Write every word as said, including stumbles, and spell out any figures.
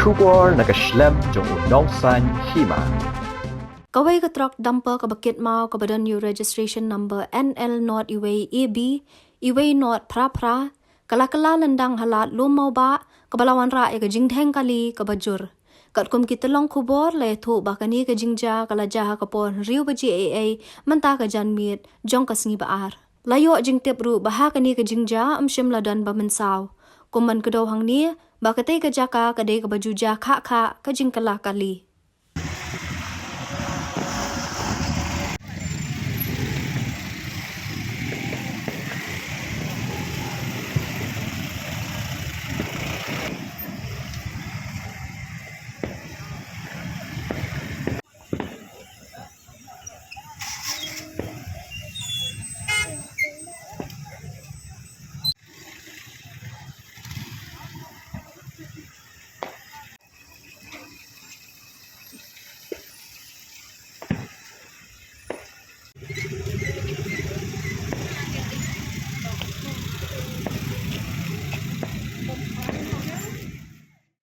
Khubor na ka shlem jong u nongsan hima. Kawei ka truck dumper kaba kit maw kaba don ïa u registration number N L not iwei A B iwei not phra phra, ka la kylla lyndang ha lad Lum Mawbah, kaba la wanrah ïa ka jingdheng kali kaba jur. Katkum ki tyllong khubor la ïathuh ba kane ka jingjia ka la jia ha ka por hynriew baje ei ei mynta ka janmiet jong ka sngi ba ar. La ïoh jingtip ruh ba ha kane ka jingjia ym shym la don ba mynsaw. Kum ban kdew hangne ba katei ka jaka ka dei kaba ju jia khah khah ka jingkylla kali.